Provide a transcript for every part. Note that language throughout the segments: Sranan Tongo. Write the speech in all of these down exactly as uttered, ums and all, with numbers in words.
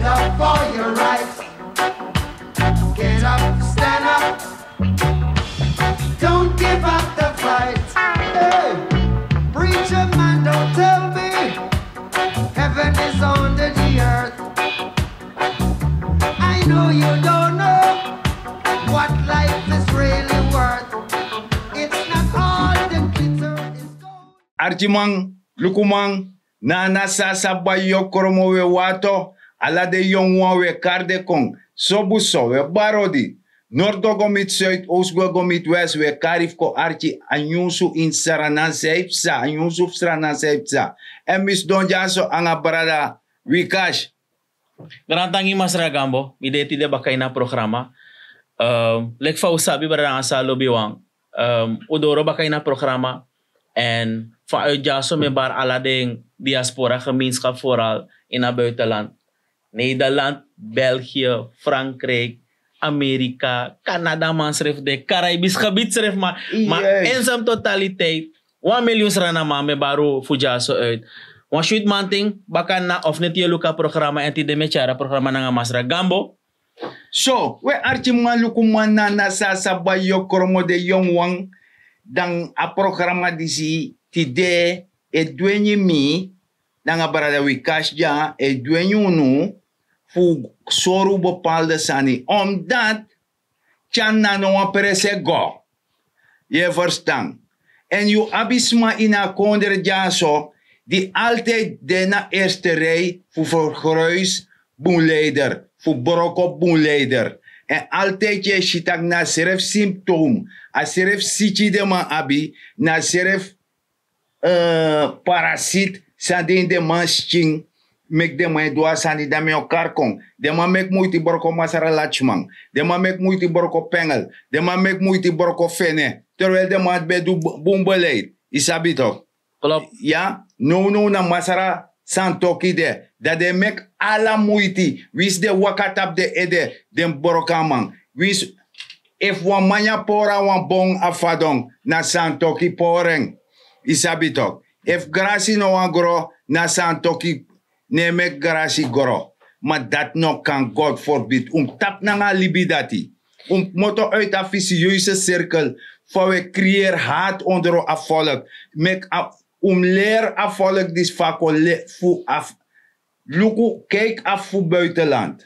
Up for your rights. Get up, stand up. Don't give up the fight. Hey, preacher man, don't tell me heaven is under the earth. I know you don't know what life is really worth. It's not all the glitter is gold. Arkiman, lukuman, na a nasi a sa bai yu o kromo we wato, ala den yongu wan we kari den kon, sobu so we bari odi, nordo go miti suid, ows go go miti west, we kari fu kon arki a nyunsu ini Sranan san e psa, a nyunsu fu Sranan san e psa. Èn mi sidon dyaso nanga brada Wikash. Grantangi masra Gambo, mi de tide baka ini a programa. Ehm, leki fa un sabi brada nanga sa lobiwan, ehm, un doro baka ini a programa. Èn vanuit dyaso mi e bari ala den diaspora gemeenschap, vooral in a buitenland. Nederland, België, Frankrijk, Amerika, Canada man srefi de, Caribisch gebied srefi, ma, ma in zijn totaliteit wan miljoen Srananman mi e bari un fu dyaso uit. Wan switi manting, baka na of neti yu e luku a programa èn tide mi e tyari a programa nanga masra Gambo. So, we arkiman, lukuman, na a nasi a sa bai yu o kromo, den yongu wan, dan a programa disi tide e dwengi mi, nanga brada Wikash dya, e dwengi unu fu sori un bepaalde sani. Omdat Tyan na no wan presi e go. Yu e ferstan? Èn yu abi sma ini a kondre dyaso di altijd de na eerste rij fu vergruis bun leider, fu broko bun leider. Èn altijd yu e si tak' na a srefi symptoom, a srefi siki den man abi, na a srefi eh, parasit san de ini den man skin, meki den man e du a sani. Dan mi o kari kon. Den man meki muiti broko masra lakiman. Den man meki muiti broko pengel. Den man meki muiti broko fene. Terwijl den man ben du bu-, bun beleid. Yu sabi toch? Klopt. Ya, nownow na masra Santoki de. Dan den meki ala muiti. Winsi den waka tapu den ede, den broko a man. Winsi efu wan man nyan pori a wan bon a fadon, na Santoki pori en. Yu sabi toch? Efu grasi no wani gro, na Santoki no e meki grasi gro. Ma dati no kan, God forbid. Un mus tapu nanga a libi dati. Un mus kmoto uit a vicieuze cirkel fa un e creëer haat onder a volk. Meki a, un mus leri a volk disi fa a kon le-, fu a f-, luku, kijk af fu buitenland.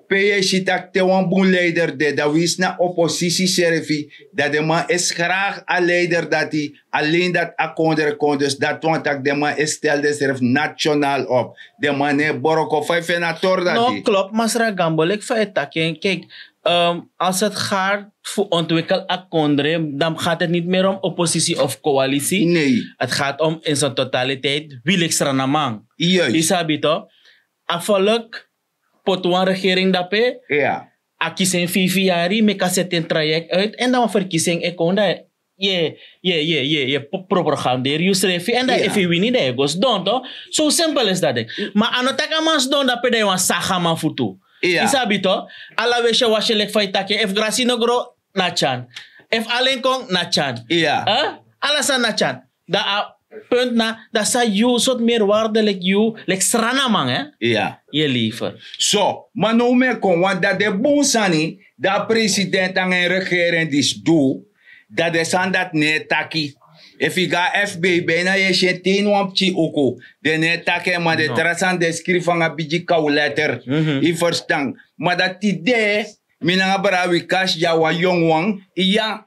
Pe yu e si tak' te wan bun leider de, dan winsi na oppositie srefi, dan den man e skragi a leider dati, alleen dati a kondre kon. Dus dati wani tak' den man e stel densrefi nationaal op. Den man no e broko. Fa yu feni a tori dati? No, klopt, masra Gambo, leki fa yu e taki en. Kijk, ehm, als het gaat voor ontwikkel a kondre, dan gaat het niet meer om oppositie of coalitie. Nee. Het gaat om in zijn totaliteit wie leki Srananman. Juist. Yu sabi toch? A volk poti wan regering dape. Ja. A kisi en feifi yari, meki a seti en traject uit, èn dan wan verkiezing e kon, dan yu e, yu e, yu e, yu e, yu e pro-, propaganderi yusrefi, èn dan efu yu wini, dan yu e go sidon, toch? So simpel is dat ding. Ma a no tak' a man sidon dape, dan yu wani sagi a man futu. Ja. Yu sabi toch? Ala wesi wasi, leki fa yu taki, efu grasi no gro, na tyan. Efu alen kon, na tyan. Ja. Huh? Ala sani na tyan. Dan a punt na, dan san yu, sortu meerwaarde leki yu, leki Srananman, hè? Ja. Yu e lever. So, ma now mi e kon, want dan den bun sani di a president nanga en regering disi du, dan den sani dati no e taki. Efu yu go na F B I, bijna yu e si en te ini wan pikin uku. Den no e taki en, ma den tra sani den e skrifi nanga bigi kawletter. Mhm. Yu ferstan? Ma dan tide, mi nanga brada Wikash dya, wan yongu wan, iya,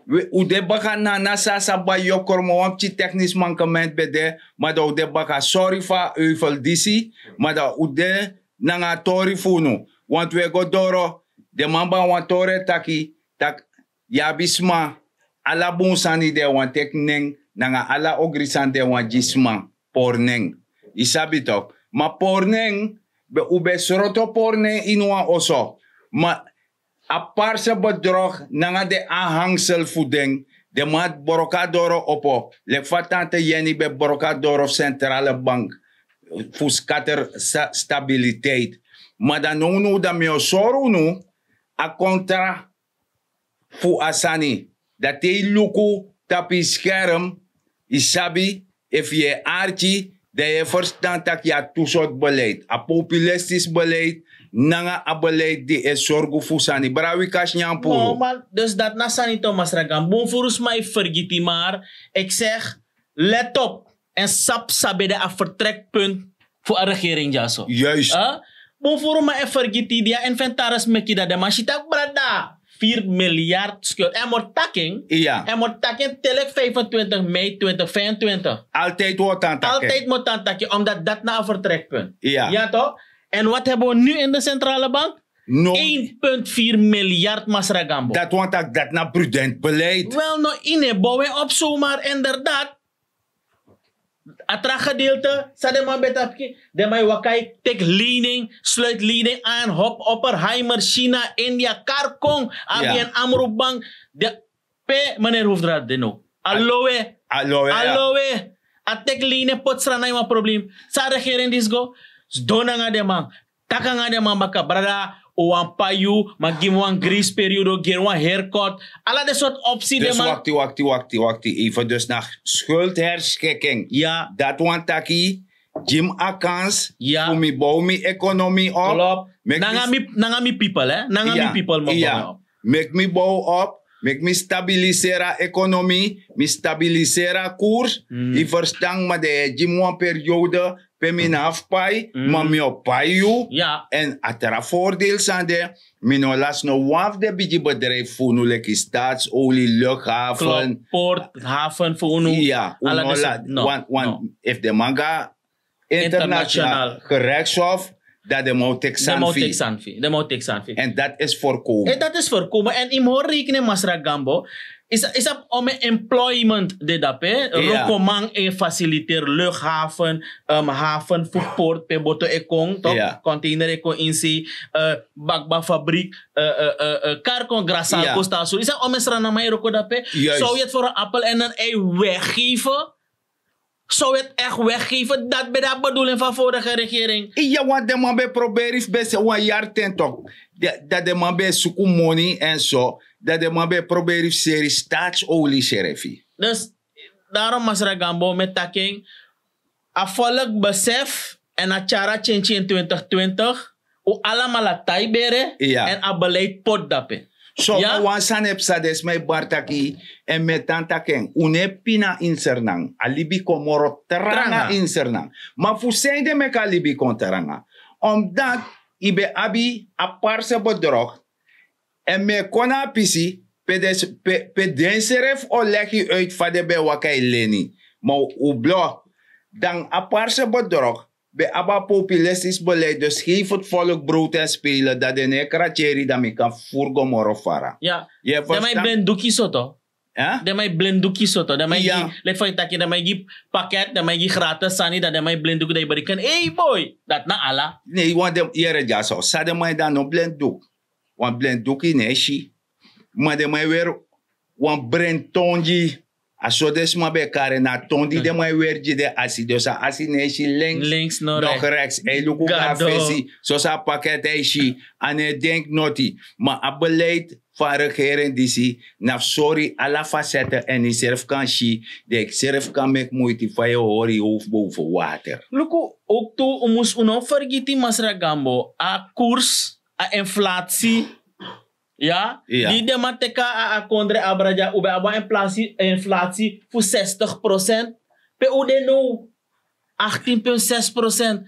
we, un de baka na, na a nasi a sa bai yu o kromo, wan pikin technisch mankement ben de, ma dan un de baka. Sorry fu a euvel disi, ma dan un de nanga a tori fu unu. Want un e go doro, den man bai wan tori e taki, tak' yu abi sma, ala bun sani den wani teki nen, nanga ala ogri sani den wani gi sma, pori nen. Yu sabi toch? Ma pori nen, ben, un ben sroto pori nen ini wan oso. Ma a parse bedrog nanga den aanhangsel fu den, den man broko a doro opo, leki fa tante Yeni ben broko a doro fu centrale bank, fu scatter sa-, stabiliteit. Ma dan nownow dan mi o sori unu a kontra fu a sani. Dan te yu luku tapu yu scherm, yu sabi, efu yu e arki, Dan yu e ferstan tak' yu abi tu sortu beleid, a populistis beleid nanga a beleid di e sorgu fu sani. Bra wi kasi nyan puru. Normal. Dus dati na sani, Thomas Ragan, bun furu sma e fergiti, maar ik zeg, let op. En sap sabi de a vertrekpunt fu a regering dyaso. Juist. Bun furu man e fergiti, di a inventaris meki, dan den man si tak' brada, vier miljard schuld. En moro taking. Iya. En moro taking te leki vijfentwintig mei twintig vijfentwintig. Altijd wordt aan taking. Altijd moet aan taking, omdat dat na een vertrekpunt. Iya. Ja toch? En wat hebben we nu in de centrale bank? No. Één punt vier miljard, Masra Gambo. Dat want dat, dat na prudent beleid. Wel, no, ine bow en op zomaar, inderdaad. A tra gedeelte san den man ben tapu, den man e waka e teki lening, sluit lening aan, hop, Oppenheimer, China, India, Karkong, A B N Amro Bank, de pe meneer Hoefdraad de no. Alowe. Alowe, ja. Alowe. A teki lening, poti Sranan ini wan probleem. San a regering disi go sidon nanga den man, taki nanga den man baka, brada, un wani pai yu, ma gi mi wan grace periode, gi en wan haircut. Ala den sortu opsi den man. Dus wakti, wakti, wakti, wakti even. Dus na schuldherschikking. Ja. Dati wani taki, gi mi a kans fu mi bow mi economie op. Klopt. Nanga mi, nanga mi people, hè? Nanga mi people, mo bow op. Meki mi bow op, meki mi stabiliseri a economie, mi stabiliseri a koers. Yu ferstan, ma dan yu e gi mi wan periode pe mi no abi pai, ma mi o pai yu. En a tra voordeel san de, mi no lasi no wan fu den bigi bedrijf fu unu, leki Staatsolie, Luchthaven. Poort, haven fu unu. Ja, unu no lasi. Wan, wan, efu den man go internationaal gerechtshof, dan den man o teki sani fu yu. Den man o teki sani fu yu. En dat is voorkomen. En dat is voorkomen. En yu mus hori rekenen, Masra Gambo, is, is op om employment de dape. Rokoman e faciliteer luchthaven, haven fu poort pe boto e kon, toch? Container e kon insi, bakbafabriek, Karkong, Grassalco, Staatsolie. Is op om Srananman e roko dape. Zou je het voor een appel en een ei weggeven? Zou het echt weggeven? Dat ben de bedoeling van vorige regering. Ja, want den man ben proberi fu ben seti wan yari ten toch. Dat den man ben suku moni en so. Dat den man ben proberi fu seri Staatsolie srefi. Dus daarom, Masra Gambo, mi e taki en, a volk besef en a tyari a tyentyen in twintig twintig. Un alamala tai bere, en a beleid poti dape. So, ma wan sani e psa, den sma e bari taki, en mi e tan taki en, un no e pina ini Sranan, a libi kon moro tranga ini Sranan. Ma fu sanede meki a libi kon tranga? Omdat yu ben abi a parse bedrog, en mi e kon na a pisi pe den, pe, pe densrefi o legi yu uit fa den ben e waka e leni. Ma un blo, dan a parse bedrog ben abi a populistisch beleid, dus geef het volk brood en spelen, dan den no e kratyeri, dan mi kan furu go moro fara. Ja. Den man e bleni duki soto. Den man e bleni duki soto. Den man e gi, leki fa yu taki, den man e gi paket, den man e gi gratis sani, dan den man e bleni duki, dan yu bereken, ei boy, dati na ala. Nee, want den, yere dyaso, san den man e, dan no bleni duki. Want bleni duki no e si. Ma den man e weri wan brentongi. A so den sma ben e kari en, na a ton di den man e weri gi den asi. Dus a asi no e si links, noch rechts. A e luku go na fesi, soso a paket a e si, a no e denki noti. Ma a beleid fu a regering disi na fu sori ala fasette, en yu srefi kan si, dan yu srefi kan meki muiti fa yu e hori yu hofu boven water. Luku, ook tu, un mus, un no fergiti, Masra Gambo, a koers, a inflatie. Ja, di den man teki a, a kondre abra dya, un ben abi wan inflatie, inflatie fu zestig procent. Pe un de now? Achttien punt zes procent.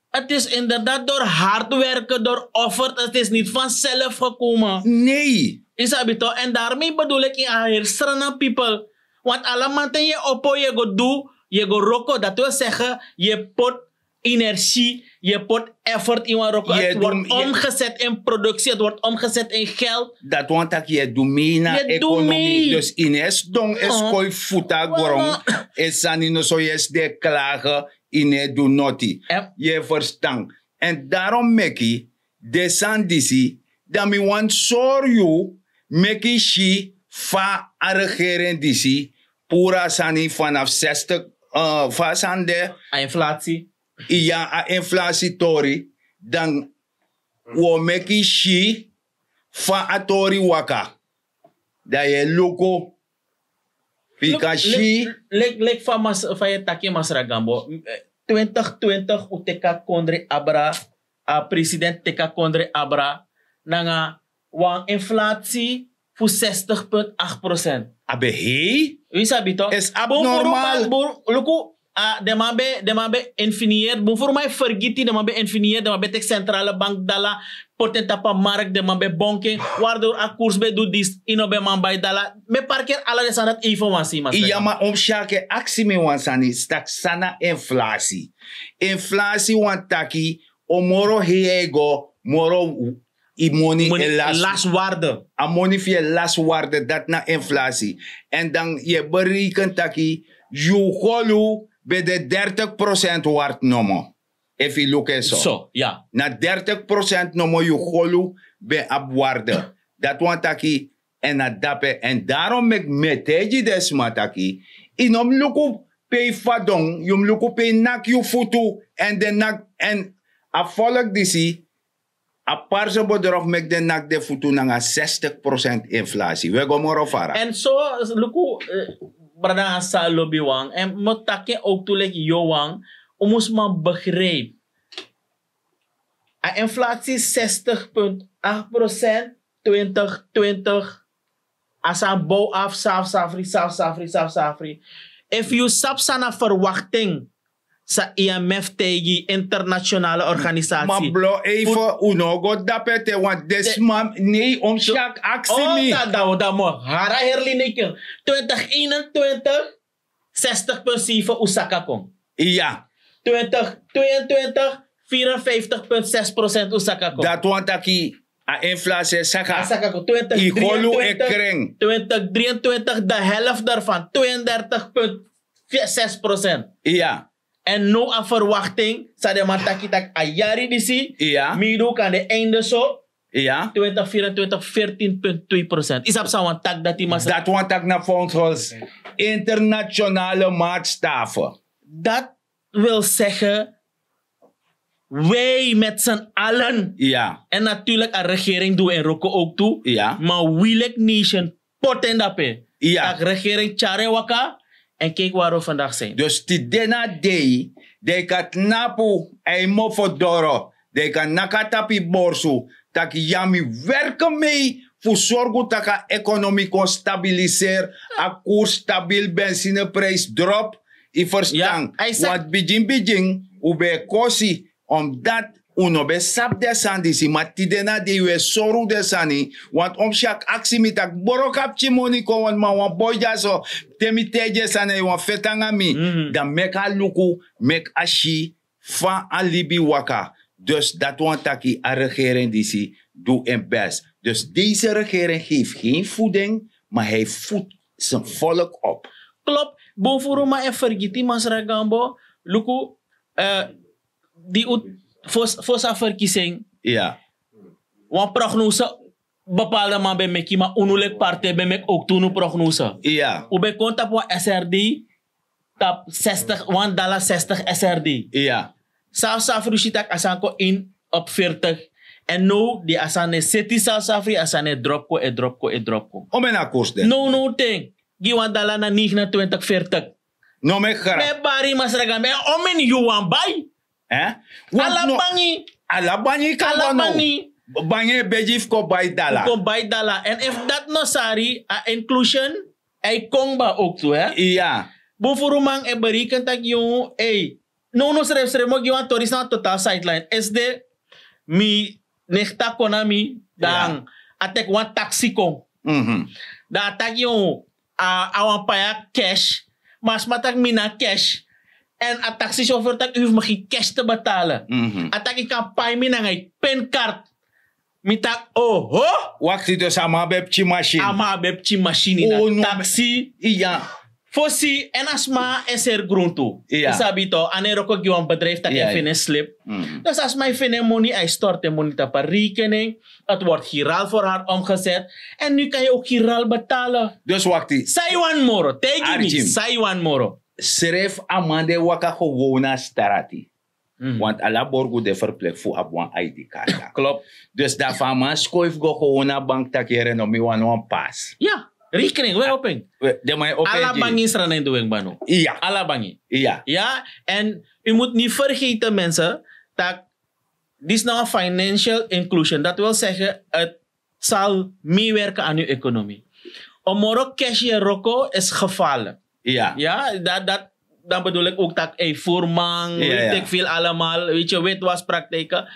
Het is inderdaad door hard werken, door offert. Het is niet vanzelf gekomen. Nee. Yu sabi toch? En daarmee bedoel ik, in a heri Sranan people. Want ala mamanten yu e opo, yu e go du, yu e go roko, dat wil zeggen, yu e poti energie, yu e poti effort in wan roko. Het wordt omgezet in productie, het wordt omgezet in geld. Dati wani taki yu e du mee na economie. Dus yu no e sidon e skoifi futu na gron, e sani no so, yu e sidon e klage, yu no e du noti. Yu e ferstan? En daarom meki den sani disi, dan mi wani sori yu, meki yu si fa a regering disi puru a sani vanaf zestig, eh, fa a sani de. A inflatie. Iya, a inflatietori. Dan wi o meki yu si fa a tori waka. Dan yu e luku. Fu yu kan si. Leki, leki fa mas, fa yu e taki, Masra Gambo. Eh, twintig twintig un teki a kondre abra, a president teki a kondre abra nanga wan inflasi fu zestig punt acht procent. A ben hei. Yu sabi toch? Is abnormaal. Luku, den man ben, den man ben infinier, bun furu man e fergiti, den man ben infinier, den man ben teki centrale bank dala, poti en tapu a mark, den man ben bonken, waardoor a koers ben du disi, yu no ben man bai dala. Mi e parker ala den sani dati even wan si, man. Iya, ma Oom Sjaak e aksi mi wan sani, taki san na inflasi. Inflasi wani taki, o moro hei a e go, moro i moni e las. Las waarde. A moni fu yu e las waarde, dati na inflasi. Èn dan yu e bereken taki yu golu ben de dertig procent waarde nomo. Efu yu luku en so. So, ya. Na dertig procent nomo yu golu ben abi waarde. Dati wani taki, èn na dape, èn daarom meki mi e taigi den sma taki, yu no mus luku pe yu fadon, yu mus luku pe yu naki yu futu, èn den naki, èn a volk disi, a parse bedrog meki den naki den futu nanga zestig procent inflasi. Wi e go moro fara. Èn so, luku, eh, brada Ansa lobi wan, èn mi o taki en ook tu leki yu wan, un mus man begrijp. A inflasi zestig punt acht procent, twintig twintig. A san bow af, saf safri, saf safri, saf safri. Efu yu sabi san na verwachting san I M F taigi, internationale organisatie. Ma blo, even, un no go dape te, want den sma, nee, Oom Sjaak aksi mi. Oh, dan, dan, dan mi o hari a heri lineker. Twintig eenentwintig, zestig punt zeven un saka kon. Iya. Twintig tweeëntwintig, vierenvijftig punt zes procent un saka kon. Dati wani taki a inflasi e saka. A saka kon. Twintig drieëntwintig, twintig drieëntwintig, de helft daarvan, tweeëndertig punt zes procent. Iya. Èn now a verwachting san den man taki, taki a yari disi, iya, mi du kan de einde so. Iya. Twintig vierentwintig, veertien punt twee procent. Yu sabi san wani taki dati, masra? Dati wani taki na volgens internationale maatstaven. Dat wil zeggen, wij met z'n allen. Ja. En natuurlijk a regering du en roko ook tu. Ja. Maar wilik nation poti en dape. Ja. Tak regering tyari en waka. En kijk waar we vandaag zijn. Dus tide na dei, dei kan tnapu, a e mofo doro, dei kan naki a tapu yu borsu, taki ya mi werken mee fu sorgu tak' a ekonomi kon stabiliseer, a koers stabiel, benzineprijs drop, yu verstan. Want bigin bigin un ben e kosi, omdat un no ben sabi den sani disi, ma tide na dei un e sori un den sani. Want Oom Sjaak aksi mi taki, broko a pikin moni kon, want ma wan boi dyaso, te mi taigi en sani, a e wani feti nanga mi. Dan meki a luku, meki a si fa a libi waka. Dus dati wani taki a regering disi du en best. Dus deze regering geeft geen voeding, maar hij voedt zijn volk op. Klopt. Bun furu man e fergiti, masra Gambo. Luku, eh, di un fosi, fosi a verkiezing. Iya. Wan prognose bepaalde man ben meki, ma unu leki partij ben meki ook tu unu prognose. Iya. Un ben kon tapu wan S R D, tapu zestig, wan dala zestig S R D. Iya. Safsafri un si tak' a sani kon in op veertig. En now di a sani e seti, safsafri a sani e drop kon, e drop kon, e drop kon. Omeni a koers de. Now, now ten, gi wan dala na negenentwintig, veertig. No meki grap. Mi e bari, masra Gambo, omeni yu wani bai? Eh? Ala bangi. Ala bangi kan go now. Bangi e begi fu kon bai dala. Fu kon bai dala. En efu dati no sari, a inclusion, a e kon kaba ook tu, hè? Iya. Bun furu man e bereken taki yu, ei. No, no, srefsref mi o gi wan tori san totaal sideline. Esde, mi nicht kon na mi, dan a teki wan taxi kon. Dan a taki yu, a, a wani pai a cash, ma a sma taki mi no abi cash. En a taxichauffeur taki u hoeft me geen cash te betalen. A taki yu kan pai mi nanga yu pinkaart. Mi taki, oho! Wakti, dus a man ben pikin masini. A man ben pikin masini na taxi. Iya. Fosi, en a sma e seri gruntu. Iya. Yu sabi toch, a no e wroko gi wan bedrijf taki a feni en slip. Dus a sma e feni en moni, a e stort en moni tapu a rekening. Het wordt giraal voor haar omgezet. En nu kan je ook giraal betalen. Dus wakti. San yu wani moro, taigi mi. San yu wani moro. Sref a man di e waka gewoon na strati. Want ala borgu de verplicht fu abi wan I D kaart. Klopt. Dus dan fa a man skuif go gewoon na bank taki here no mi wani wan pas. Ja. Rekening, we open. We- Den man e opo ala eti. Bangi sra na in de wenkbano. Iya. Ala bangi. Iya. Ya, en u moet niet vergeten mensen dat dit is nou een financial inclusion. Dat wil zeggen, het zal meewerken aan uw economie. Omoro cash e roko is gevaarlijk. Iya. Ja, dat, dat, dan bedoel ik ook dat hij voerman, weet ik veel allemaal, weet je, witwaspraktijken.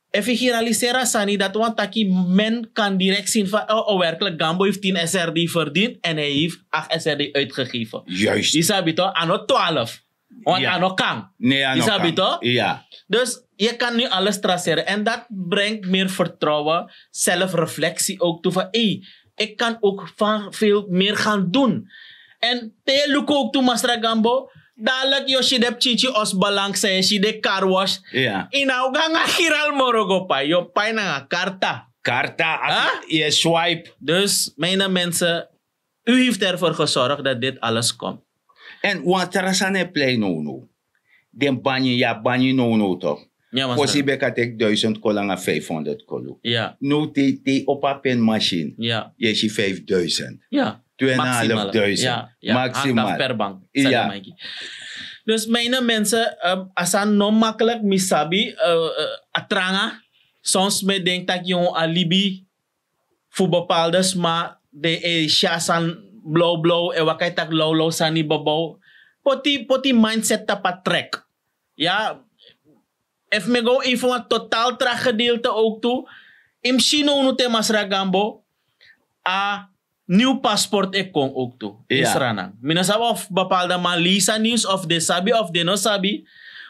Efu yu giraliseri a sani dati wani taki men kan direkt zien van, oh, oh, werkelijk Gambo heeft tien S R D verdiend en hij heeft acht S R D uitgegeven. Juist. Yu sabi toch, a no twaalf. Want a no kan. Nee, a no kan. Yu sabi toch? Ja. Dus je kan nu alles traceren en dat brengt meer vertrouwen, zelfreflectie ook toe van, hey, ik kan ook van veel meer gaan doen. En te luku ook toe, Masra Gambo, dadelijk yo si de pikinti os balans, si de car wash. Ja. Ina o ganga giral moro go pai, yo pai nanga karta. Karta, as je swipe. Dus, mijn mensen, u heeft ervoor gezorgd dat dit alles komt. En wan tra sani e plei now now. Den banyi, ya banyi now now toch. Ja, maar fosi beka teki duizend kolu nanga vijfhonderd kolu. Ja. Now te, te opo a pen machine. Ja. Yu e si vijfduizend. Ja. Tweeënhalfduizend. Maximaal. Ja, ja. Maximaal. Hangt af per bank. Ja. Sali maiki. Dus mijn mensen, um, a sani no makkelijk, mi sabi, uh, uh, a tranga. Soms mi e denki taki yu a libi fu bepaalde sma den e si a sani blauwblauw, e waka e taki lawlaw sani bebouw. Poti, poti mindset tapu a trek. Ya, efu mi go even wan totaal tra gedeelte ook toe. Yu mus si now now te Masra Gambo, a nieuw paspoort e kon ook toe. Ja. In Sranan. Mi no sabi of bepaalde man lees a nieuws of den sabi of den no sabi.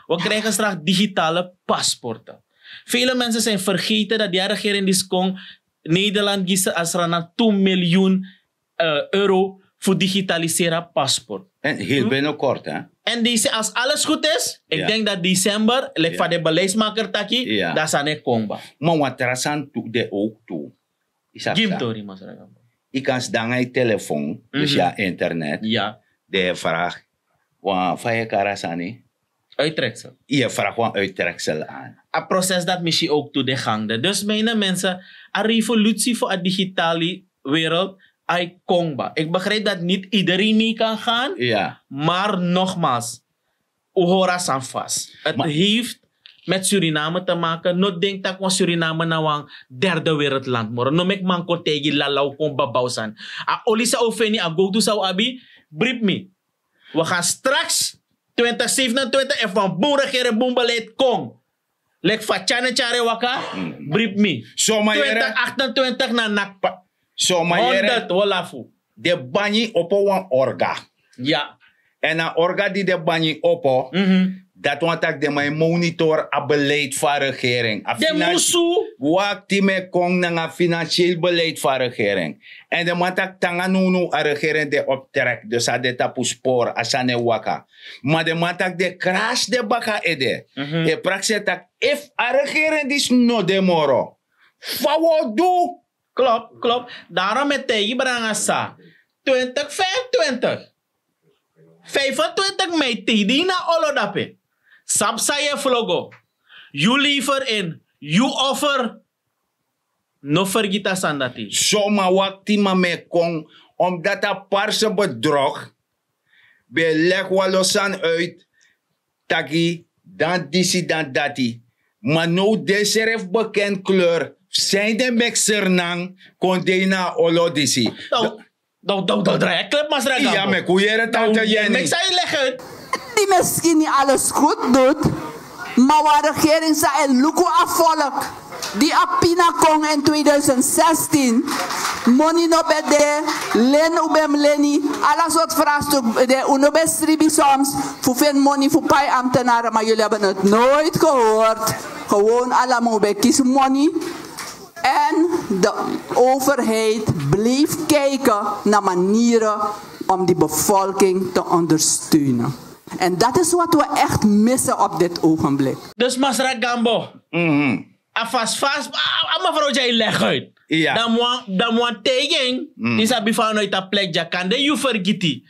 We krijgen straks digitale paspoorten. Vele mensen zijn vergeten dat die regering die kon Nederland gi Sranan two miljoen, eh, euro voor digitaliseren paspoort. En heel binnenkort, hè? En deze, als alles goed is, ik denk dat december, like van de beleidsmaker taki, dat sani e kon kba. Maar wat er aan toe, de ook toe. Gim tori, Masra Gambo. Yu kan sidon nanga yu telefoon, dus ya internet. Ja. Den e vraag, wan fa yu e kari a sani? Uittreksel. Yu e vraag wan uittreksel aan. A proces dat mi si ook toe de gang. Dus mijn mensen, a revolutie voor a digitale wereld, a e kon kba. Ik begrijp dat niet iedereen mee kan gaan, ja, maar nogmaals, u hori a sani vast. Het heeft met Suriname te maken. No denki taki wan Suriname na wan derde wereldland moro. No meki man kon taigi yu lala, u kon bebouw sani. A oli san u feni, a gowtu san u abi, bribi mi. We gaan straks twintig zevenentwintig, efu wan bun regering, bun beleid kon. Leki fa Tjani Tjari waka, bribi mi. Twintig achtentwintig na nakpa. Honderd, we lafu. Den banyi opo wan orga. Ja. En a orga di den banyi opo, dat wani taki den man e monitor a beleid fu a regering. A den musu. Wakti mi e kon nanga financieel beleid fu a regering. En den man taki te nanga now now a regering de op trek. Dus a de tapu spoor, a sani e waka. Ma den man taki den krasi den baka ede. E prakseri taki efu a regering disi no de moro, fa wi o du? Klopt, klopt. Daarom mi e taigi brada Sa, twintig vijfentwintig, vijfentwintig mei, te yu de ini a olo dape, sabi san yu e frow go. Yu lever in, yu offer. No fergiti a sani dati. Soma wakti ma mi e kon, omdat a parse bedrog ben e leg wan lo sani uit taki dan disi dan dati. Ma now den srefi bekend kleur, fu san den meki Sranan kon de ini a olo disi. Dou, dou, dou, drai a klep, Masra Gambo. Iya, meki un yere, tante Jenny. Meki san yu leg uit. Die misschien niet alles goed doet, maar waar regering sa e luku a volk. Di a pina kon in tweeduizend zestien, moni no ben de, len un ben mus leni, ala sortu vraagstuk de, un no ben sribi soms fu feni moni fu pai ambtenaren, maar jullie hebben het nooit gehoord. Gewoon allemaal un ben kisi moni. En de overheid bleef kijken naar manieren om die bevolking te ondersteunen. En dat is wat we echt missen op dit ogenblik. Dus Masra Gambo, a fasi fasi, a, a mevrouw dya e leg uit. Iya. Dan mi wani, dan mi wani taigi en, di sabi fa a no e tan plek dya, kande yu fergiti.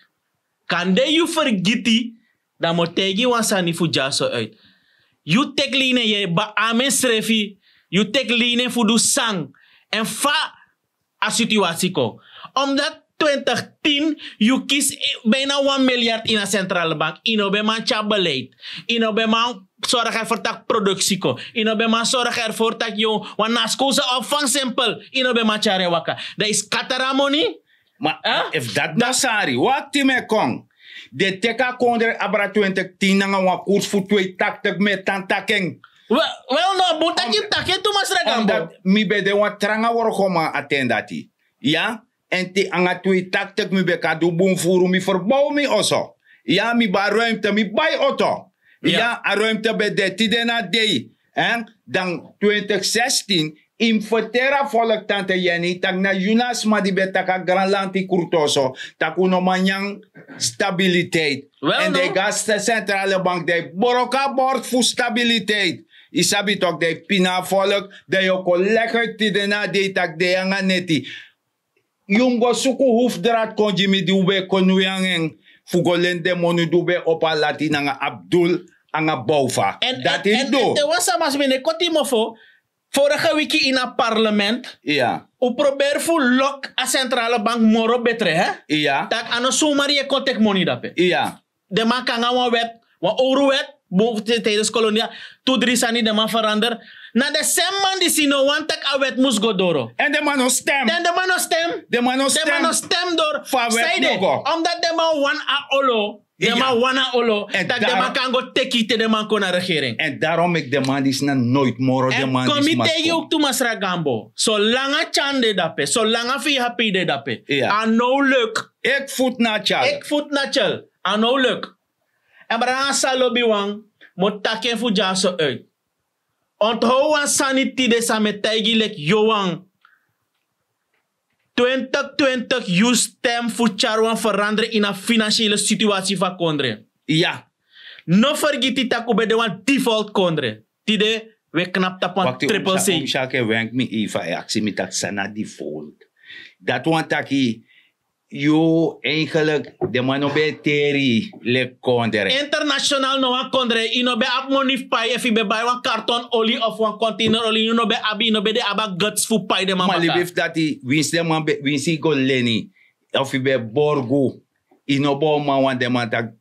Kande yu fergiti, dan mi o taigi yu wan sani fu dyaso uit. Yu teki lening, yu e beamen srefi, yu teki lening fu du san, èn fa a situasi kon. Omdat twintig tin yu kisi bijna wan miljard ini a centrale bank, yu no ben man tyari beleid, yu no ben man sorg ervoor taki produksi kon, yu no ben man sorg ervoor taki yu wan naskowse opvang simpel, yu no ben man tyari en waka. Dan yu skatara moni. Ma efu dati no sari wakti mi e kon, den teki a kondre abra twintig tin nanga wan kurs fu twee taktik mi e tan taki en. Wel, no bun taki yu taki en tu masra gambo. Mi ben de wan tranga workoman a ten dati. Ya, en te nanga twee taktik mi ben kan du bun furu mi ferbow mi oso. Ya, mi ben a ruimte mi bai oto. Ya, a ruimte ben de tide na dei. Dan twintig sestin, yu mus ferteri a folk tante yeni tak' na yu na a sma di ben taki a granlanti krutoso tak' un no man nyan stabiliteit. Èn den go a centrale bank dan yu broko a bord fu stabiliteit. Yu sabi toki dan yu pina a folk, dan yu o kon legi uit tide na a dei tak' den yu nanga neti. Yu mus go suku hufdrat kon gi mi di un ben e kon nui nanga en fu go leni den moni di un ben e opo a lati nanga abdul nanga bowfa. Dati yu mus du. Te wan sama smi no e koti yu mofo. Vorige wiki ini a parlement un proberi fu loki a centrale bank moro betre. Tak' a no sumari yu e kon teki moni dape. Den man kon nanga wan wet, wan owru wet, bun fu tijdens kolonia, tu dri sani den man ferander. Na den semi man disi no wani tak' a wet mus go doro. Èn den man no stem. Den man no stem. Den man no stem doro. Fu a wet no go. Omdat den man wani a olo. Den man wani a olo tak' den man kan go teki te den man kon na regering. Èn darom meki den man disi na noiti moro den man disi masi kon. Èn kon mi taigi yu tu masra gambo, solanga tyan de dape, solanga fu yu hapi de dape, a no luk. Eki futu na tyal. Eki futu na tyal. A no luk. Èn brada nanga sa lobi wan, mi o taki en fu dyaso uit. Onthow wan sani tide san mi e taigi leki yowan. Twintig twintig yu stem fu tyari wan feranderi ini a finansiele situasi fu a kondre. No fergiti tak' un ben de wan default kondre. Tide un e knapu tapu wan triple c. Saki en wenk mi eifa e aksi mi taki san na default. Dati wani taki yu eigenlik den man no ben e teri yu leki kondre. International no wan kondre yu no ben abi moni fu pai efu yu ben bai wan karton oli of wan konteiner oli yu no ben abi yu no ben de abi a guts fu pai den man baka. Libi fu dati winsi den man winsi yu go leni of yu ben borgu, yu no ben o man wan den man taki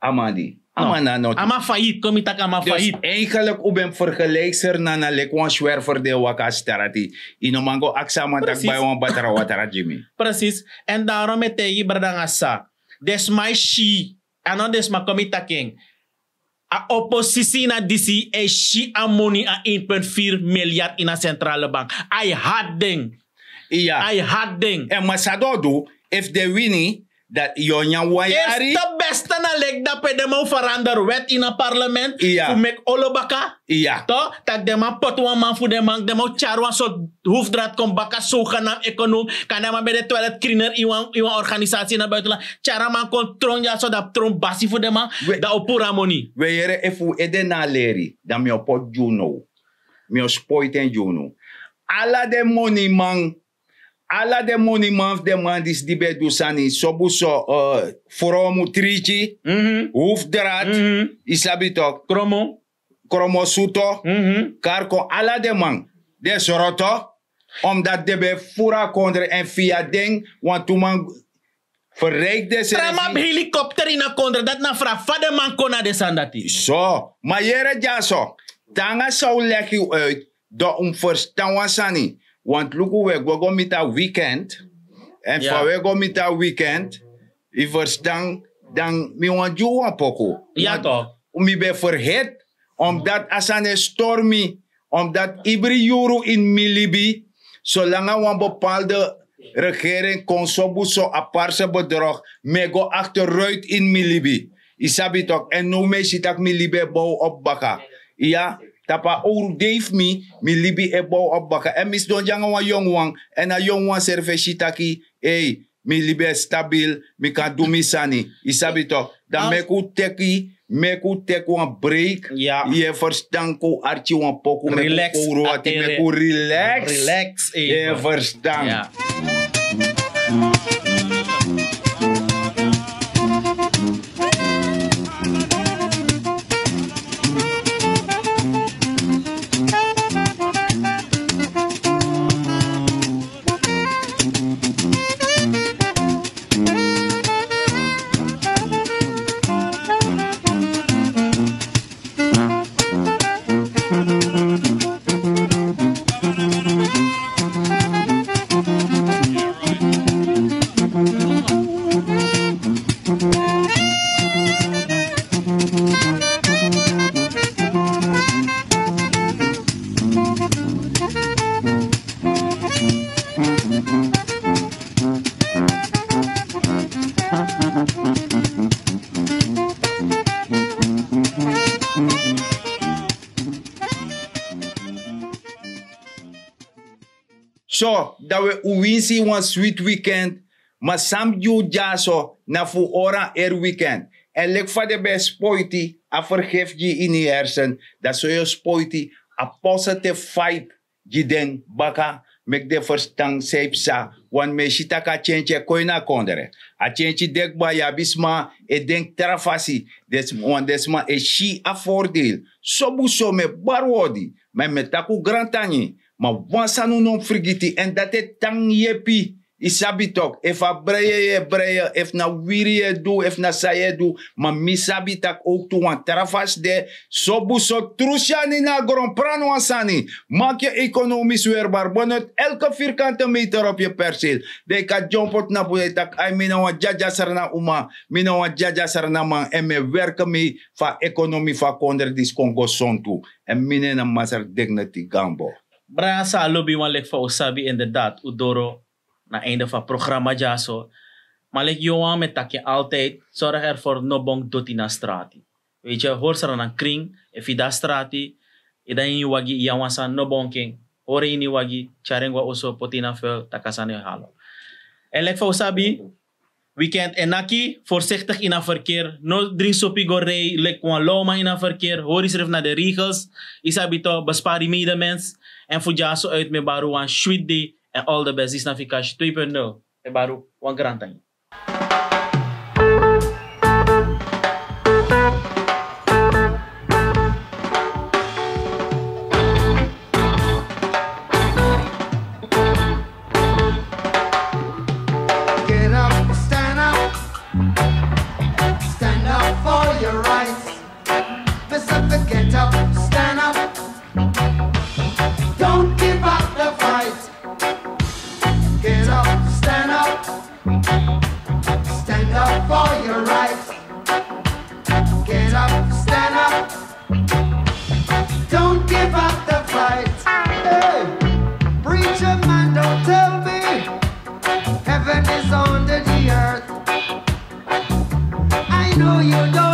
a man di a man na noti. A man fayit kon mi taki a man fayit. Eigenlik un ben fergelijkser na na leki wan swerfer di e waka a strati. Yu no man go aksi a man taki bai wan batra watra gi mi. Presis. Èn darom e taigi brada nanga sa, den sma e si, a no den sma kon mi taki en. A oposisi ini a disi e si a moni a ein punt firi milyard ini a sentrale bank. A e hati den. A e hati den. Èn ma san den o du efu den wini? Dan yu o nyan wan yari. Efu den beste na leki dape den man o ferander wet ini a parlement fu meki olo baka. Tak' den man poti wan man fu den man den man o tyari wan sortu hufdrat kon baka sogenam ekonom. Kan den man ben de toilet kriner ini wan organisasi na buitenland. Tyari a man kon tron dyaso dan tron basi fu den man. Dan o puru a moni. We yere efu un ede na a leri dan mi o poti gi unu now. Mi o spoiti en gi unu. Ala den moniman ala den moniman fu den man disi di ben e du sani sobu so, fromu triki, hufdrat, yu sabi toki, kromo suto, kari kon ala den man den sroto. Omdati den ben e furu a kondre èn fiya den wantu man ferreiki den srefi. Tra man abi helikopter ini a kondre dati na fraga fa den man kon na den sani dati. So ma yere dyaso, te nanga san un legi un uit. Dan un mus ferstan wan sani. Wantu luku un e gwe go miti a wikend. Èn fa un e go miti a wikend, yu ferstan? Dan mi wani gi un wan poku. Mi ben fergeti. Omdati a sani e stori mi. Omdati ibri yuru ini mi libi solanga wan bepalde regering kon sobu so aparse bedrog, mi e go akteruit ini mi libi. Yu sabi toki èn now mi e si tak' mi libi e bow opo baka. Iya, tapu a owru dei fu mi, mi libi e bow opo baka èn mi sidon gi nanga wan yongu wan. Èn a yongu wan srefi e si taki ei, mi libi e stabil, mi kan du mi sani. Yu sabi toki. Dan meki un teki meki un teki wan breik. Yu e ferstan kon un arki wan poku meki un kowru wati meki un rileks. Yu e ferstan. So dan we uwinsi wan switi wikend. Ma san mus gi unu dyaso na fu ori an eri wikend. Èn leki fa den ben e spoiti a fergefi gi yu ini yu hersen, dan so yu o spoiti a posite faiti gi den baka, meki den ferstan san yu psa. Wani mi e si tak' a tyentyi e kon ini a kondre. A tyentyi de kba yu abi sma e denki tra fasi. Wani den sma e si a fordeel. Sobun so mi e bari un odi, ma mi e taki un grantangi. Ma wan sani un no mus frigiti èn dati e tan yepi. Yu sabi toki efu a breya yu e breya efu na wiri yu e du efu na san yu e du. Ma mi sabi tak' owktu wan tra fasi de. Sobu so tru syani na a gron prani wan sani. Maki yu ekonomis werbari benoti elke virkante meter op yu perseel. Dan yu kan dyompo tnapu dan yu taki ai mi na wan dyadya srana uma, mi na wan dyadya srana man èn mi e werke mei fu a ekonomi fu a kondre disi kon go sontu. Èn mi nen na masra dignity gambo. Braya san a lobi wan leki fa un sabi inderdaad un doro na einde fu a programa dyaso. Ma leki yowan mi e taki en altijdi, sorg ervor no bonk doti na strati. Weiti yu hori sra na kring. Efu yu de na strati, yu de na ini yu wagi yu yari wan sani no bonk en. Hori en ini yu wagi, tyari en go na oso poti en na fuel taki a sani e halo. Èn leki fa un sabi, wikend e naki. Forsiktik ini a ferkeer, no dringi sopi go rei leki wan lawman ini a ferkeer. Hori yusrefi na den regels. Yu sabi to bespari medemens. Èn fu dyaso uit mi e bari un wan switi dei. Èn all the best disi na fikasi twee punt nul. E bari un wan grantangi. Get up, stand up, stand up for your rights. Mister, get up, stand up. Don't give up the fight. Get up, stand up. Stand up for your rights. Get up, stand up. Don't give up the fight. Hey, preacher man, don't tell me heaven is under the earth. I know you don't.